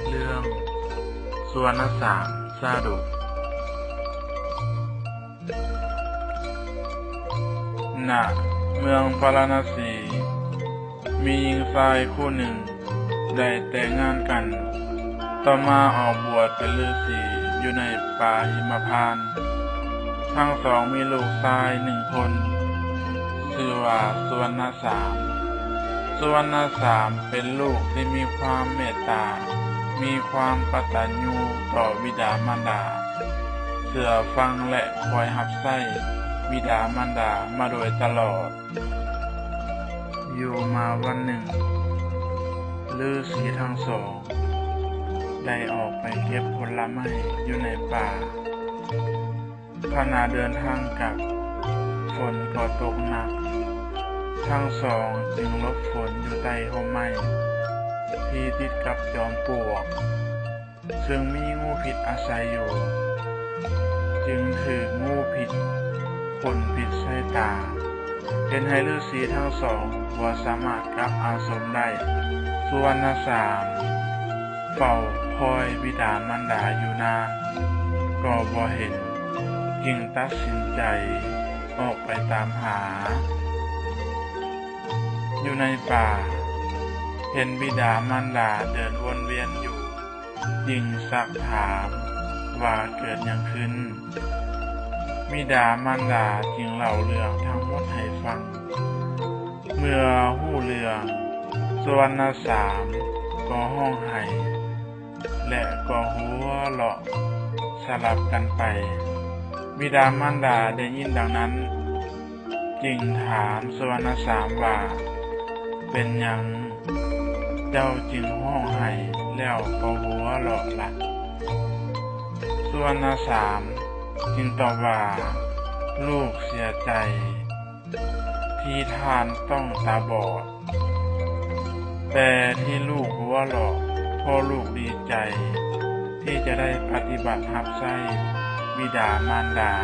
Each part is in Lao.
ເລື່ອງ ສຸວັນນະສາມຊາດົກ. ນະເມືອງພາລານະສີ ມີຍິງຊາຍຄູ່ໜຶ່ງໄດ້ແຕ່ງງານກັນ, ຕໍ່ມາອອກບວດເປັນລືສີຢູ່ໃນປ່າຫິມະພານ. ທັງສອງມີລູກຊາຍໜຶ່ງຄົນ, ຊື່ວ່າສຸວັນນະສາມ. ສຸວັນນະສາມເປັນລູກທີ່ມີຄວາມເມດຕາ, ມີຄວາມກະຕັນຍູຕໍ່ບິດາມານດາ, ເຊື່ອຟັງ ແລະ ຄອຍຮັບໃຊ້ບິດາມານດາມາໂດຍຕະຫຼອດ. ຢູ່ມາວັນໜຶ່ງ, ລືສີທັງສອງໄດ້ອອກໄປເກັບຜົນລະໄມ້ຢູ່ໃນປ່າ. ຂະນະເດີນທາງກັບ, ຝົນກໍຕົກໜັກ, ທັງສອງຈຶ່ງຫຼົບຝົນຢູ່ໃຕ້ຮົ່ມໄມ້ທີ່ຕິດກັບຈອມປວກ ເຊິ່ງມີງູພິດອາໄສຢູ່, ຈຶ່ງຖືກງູພິດພົ່ນພິດໃສ່ຕາ, ເຮັດໃຫ້ລືສີທັງສອງບໍ່ສາມາດກັບອາສົມໄດ້. ສຸວັນນະສາມເຝົ້າຄອຍບິດາມານດາຢູ່ນານກໍບໍ່ເຫັນ, ຈຶ່ງຕັດສິນໃຈອອກໄປຕາມຫາ. ຢູ່ໃນປ່າ, ເຫັນບິດາມານດາເດີນວົນວຽນຢູ່, ຈຶ່ງຊັກຖາມວ່າເກີດຫຍັງຂຶ້ນ. ບິດາມານດາຈຶ່ງເລົ່າເລື່ອງທັງໝົດໃຫ້ຟັງ. ເມື່ອຮູ້ເລື່ອງ, ສຸວັນນະສາມກໍຮ້ອງໄຫ້ ແລະ ກໍຫົວເລາະສະຫຼັບກັນໄປ. ບິດາມານດາໄດ້ຍິນດັ່ງນັ້ນ, ຈຶ່ງຖາມສຸວັນນະສາມວ່າ, ເປັນຫຍັງເຈົ້າຈຶ່ງຮ້ອງໄຫ້ແລ້ວກໍຫົວເລາະລະ? ສຸວັນນະສາມຈຶ່ງຕອບວ່າ, ລູກເສຍໃຈທີ່ທ່ານຕ້ອງຕາບອດ, ແຕ່ທີ່ລູກຫົວເລາະ ເພາະລູກດີໃຈທີ່ຈະໄດ້ປະຕິບັດຮັບໃຊ້ບິດາມານດາ.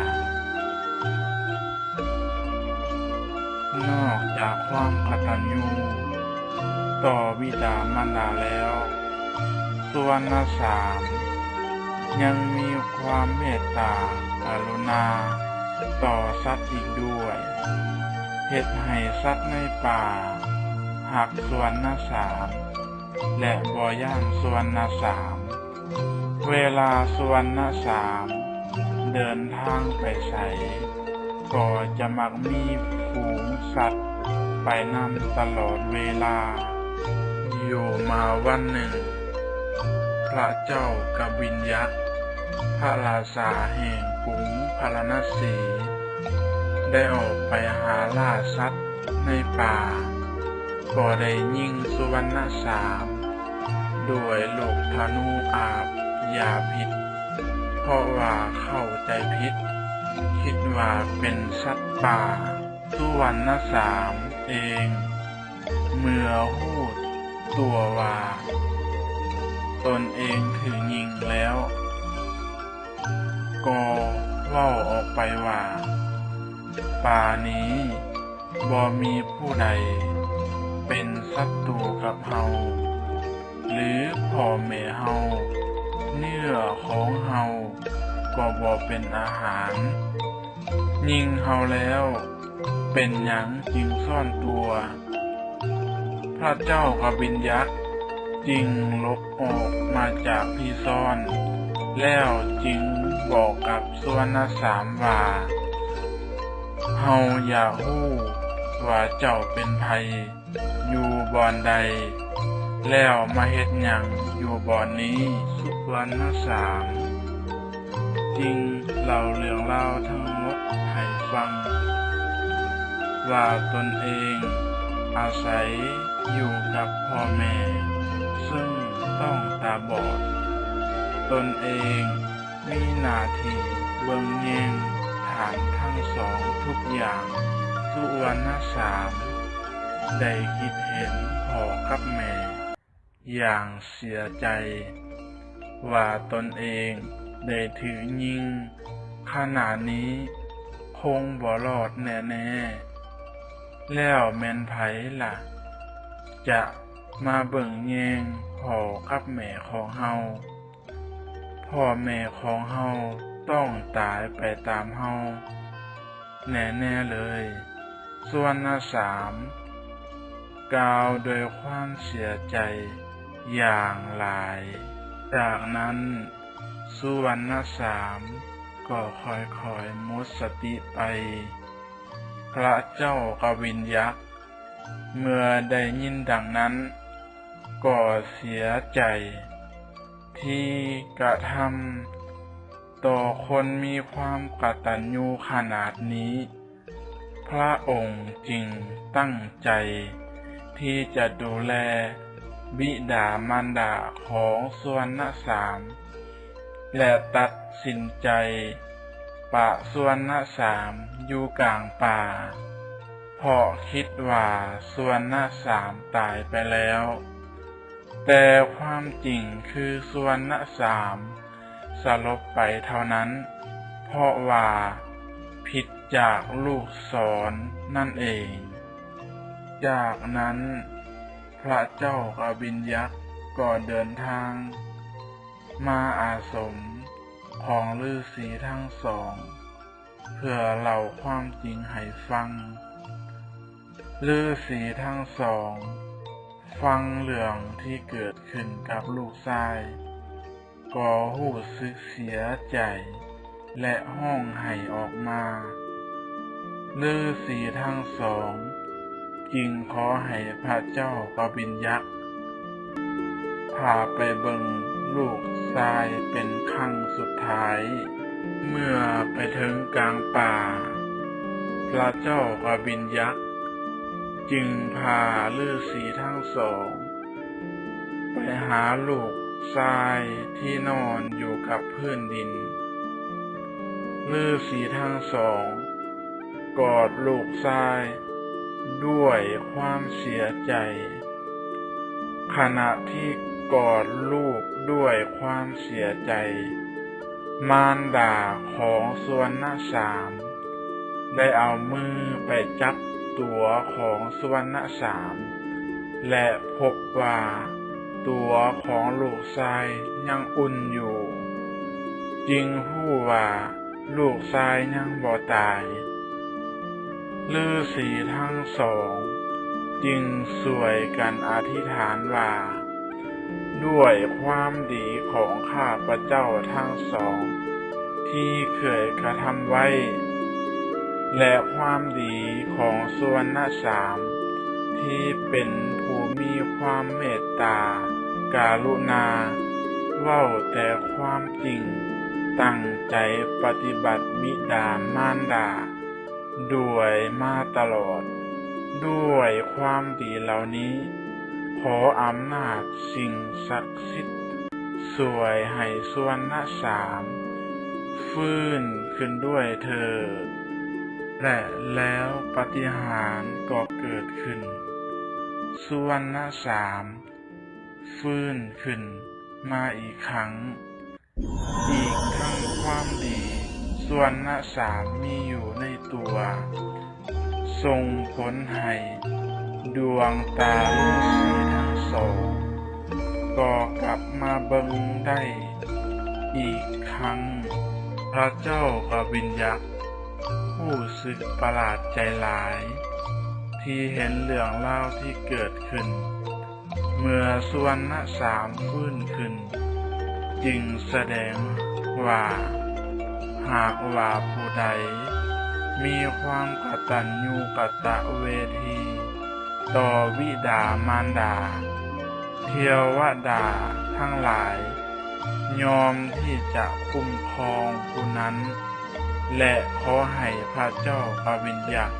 ນອກຈາກຄວາມກະຕັນຍູຕໍ່ບິດາມານດາແລ້ວ, ສຸວັນນະສາມຍັງມີຄວາມເມດຕາກະລຸນາຕໍ່ສັດອີກດ້ວຍ, ເຮັດໃຫ້ສັດໃນປ່າຮັກສຸວັນນະສາມ ແລະ ບໍ່ຢ້ານສຸວັນນະສາມ. ເວລາສຸວັນນະສາມເດີນທາງໄປໃສ, ກໍຈະມັກມີຝູງສັດໄປນຳຕະຫຼອດເວລາ. ຢູ່ມາວັນໜຶ່ງ, ພະເຈົ້າກະບິນຍັດ, ພະລາຊາແຫ່ງກຸງພາລານະສີ ໄດ້ອອກໄປຫາລ່າສັດໃນປ່າ, ກໍໄດ້ຍິງສຸວັນນະສາມດ້ວຍລູກທະນູອາບຢາພິດ, ເພາະວ່າເຂົ້າໃຈຜິດ, ຄິດວ່າເປັນສັດປ່າ. ສຸວັນນະສາມເອງ ເມື່ອຮູ້ຕົວວ່າຕົນເອງຖືກຍິງແລ້ວ, ກໍເວົ້າອອກໄປວ່າ, ປ່ານີ້ບໍ່ມີຜູ້ໃດເປັນສັດຕູກັບເຮົາ ຫຼື ພໍ່ແມ່ເຮົາ, ເນື້ອຂອງເຮົາກໍບໍ່ເປັນອາຫານ. ຍິງເຮົາແລ້ວ ເປັນຫຍັງຈຶ່ງຊ້ອນຕົວ? ພະເຈົ້າກະບິນຍັດຈຶ່ງຫຼົບອອກມາຈາກທີ່ຊ້ອນ ແລ້ວຈຶ່ງບອກກັບສຸວັນນະສາມວ່າ, ເຮົາຢາກຮູ້ວ່າເຈົ້າເປັນໃຜ, ຢູ່ບ່ອນໃດ ແລ້ວມາເຮັດຫຍັງຢູ່ບ່ອນນີ້? ສຸວັນນະສາມຈຶ່ງ ເລົ່າເລື່ອງລາວທັງໝົດໃຫ້ຟັງ ວ່າຕົນເອງອາໄສຢູ່ກັບພໍ່ແມ່ ເຊິ່ງຕ້ອງຕາບອດ. ຕົນເອງມີໜ້າທີ່ເບິ່ງແຍງທ່ານທັງສອງທຸກຢ່າງ. ສຸວັນນະສາມໄດ້ຄິດເຫັນພໍ່ກັບແມ່ຢ່າງເສຍໃຈ ວ່າຕົນເອງໄດ້ຖືກຍິງຂະໜາດນີ້ ຄົງບໍ່ລອດແນ່ໆ. ແລ້ວແມ່ນໃຜລະ ຈະມາເບິ່ງແຍງພໍ່ກັບແມ່ຂອງເຮົາ? ພໍ່ແມ່ຂອງເຮົາຕ້ອງຕາຍໄປຕາມເຮົາແນ່ໆເລີຍ. ສຸວັນນະສາມກ່າວດ້ວຍຄວາມເສຍໃຈຢ່າງຫຼາຍ. ຈາກນັ້ນ ສຸວັນນະສາມກໍຄ່ອຍໆໝົດສະຕິໄປ. ພະເຈົ້າກະວິນຍັກ ເມື່ອໄດ້ຍິນດັ່ງນັ້ນ ກໍເສຍໃຈທີ່ກະທຳຕໍ່ຄົນມີຄວາມກະຕັນຍູຂະໜາດນີ້. ພະອົງຈຶ່ງຕັ້ງໃຈທີ່ຈະດູແລບິດາມານດາຂອງສຸວັນນະສາມ ແລະ ຕັດສິນໃຈປະສຸວັນນະສາມຢູ່ກາງປ່າ ເພາະຄິດວ່າສຸວັນນະສາມຕາຍໄປແລ້ວ. ແຕ່ຄວາມຈິງຄືສຸວັນນະສາມສະຫຼົບໄປເທົ່ານັ້ນ ເພາະວ່າຜິດຈາກລູກສອນນັ້ນເອງ. ຈາກນັ້ນ ພະເຈົ້າກະວິນຍັກກໍເດີນທາງມາອາສົມຂອງລືສີທັງສອງ ເພື່ອເລົ່າຄວາມຈິງໃຫ້ຟັງ. ລືສີທັງສອງຟັງເລື່ອງທີ່ເກີດຂຶ້ນກັບລູກຊາຍ ກໍຮູ້ສຶກເສຍໃຈ ແລະ ຮ້ອງໄຫ້ອອກມາ. ລືສີທັງສອງຈຶ່ງຂໍໃຫ້ພະເຈົ້າກະວິນຍັກ ພາໄປເບິ່ງລູກຊາຍເປັນຄັ້ງສຸດທ້າຍ. ເມື່ອໄປເຖິງກາງປ່າ ພະເຈົ້າກະວິນຍັກຈຶ່ງພາລືສີທັງສອງໄປຫາລູກຊາຍທີ່ນອນຢູ່ກັບພື້ນດິນ. ລືສີທັງສອງ ກອດລູກຊາຍດ້ວຍຄວາມເສຍໃຈ. ຂະນະທີ່ກອດລູກດ້ວຍຄວາມເສຍໃຈ, ມານດາຂອງສຸວັນນະສາມໄດ້ເອົາມືໄປຈັບຕົວຂອງສຸວັນນະສາມ ແລະ ພົບວ່າຕົວຂອງລູກຊາຍຍັງອຸ່ນຢູ່, ຈຶ່ງຮູ້ວ່າ ລູກຊາຍຍັງບໍ່ຕາຍ. ລືສີທັງສອງຈຶ່ງຊ່ວຍກັນອະທິຖານວ່າ, ດ້ວຍຄວາມດີຂອງຂ້າພະເຈົ້າທັງສອງທີ່ເຄີຍກະທຳໄວ້ ແລະ ຄວາມດີຂອງສຸວັນນະສາມທີ່ເປັນຜູ້ມີຄວາມເມດຕາກະລຸນາ, ເວົ້າແຕ່ຄວາມຈິງ, ຕັ້ງໃຈປະຕິບັດບິດາມານດາດ້ວຍມາຕະຫຼອດ. ດ້ວຍຄວາມດີເຫຼົ່ານີ້, ຂໍອຳນາດສິ່ງສັກສິດຊ່ວຍໃຫ້ສຸວັນນະສາມຟື້ນຂຶ້ນດ້ວຍເຖີດ. ແລະ ແລ້ວປາຕິຫານກໍເກີດຂຶ້ນ, ສຸວັນນະສາມຟື້ນຂຶ້ນມາອີກຄັ້ງ. ອີກທັງຄວາມດີສ່ວນນະສາມມີຢູ່ໃນຕົວ ສົ່ງຜົນໃຫ້ດວງຕາລືສີທັງສອງກໍກັບມາເບິ່ງໄດ້ອີກຄັ້ງ. ພະເຈົ້າກະວິນຍັກຮູ້ສຶກປະຫຼາດໃຈຫຼາຍທີ່ເຫັນເລື່ອງລາວທີ່ເກີດຂຶ້ນ ເມື່ອສຸວັນນະສາມຟື້ນຂຶ້ນ ຈຶ່ງສະແດງວ່າ ຫາກວ່າຜູ້ໃດມີຄວາມກະຕັນຍູກະຕະເວທີຕໍ່ວິດາມານດາ, ເທວະດາທັງຫຼາຍຍອມທີ່ຈະຄຸ້ມຄອງຜູ້ນັ້ນ. ແລະ ຂໍໃຫ້ພະເຈົ້າກະວິນຍັກ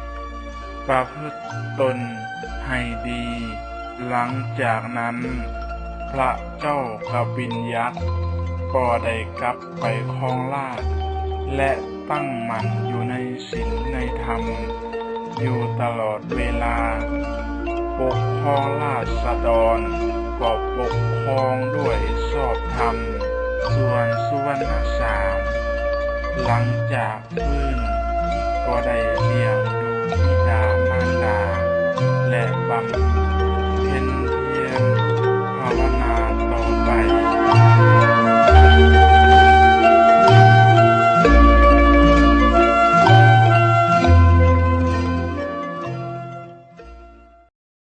ປະພຶດຕົນໃຫ້ດີ. ຫຼັງຈາກນັ້ນ ພະເຈົ້າກະວິນຍັກກໍໄດ້ກັບໄປຄອງລາດ ແລະ ຕັ້ງໝັ້ນຢູ່ໃນສິນໃນທຳຢູ່ຕະຫຼອດເວລາ, ປົກຄອງລາຊະດອນກໍປົກຄອງດ້ວຍຊອບທຳ. ສ່ວນສຸວັນນະສາມ ຫຼັງຈາກຟື້ນກໍໄດ້ລ້ຽງດູບິດາມານດາ ແລະ ບຳ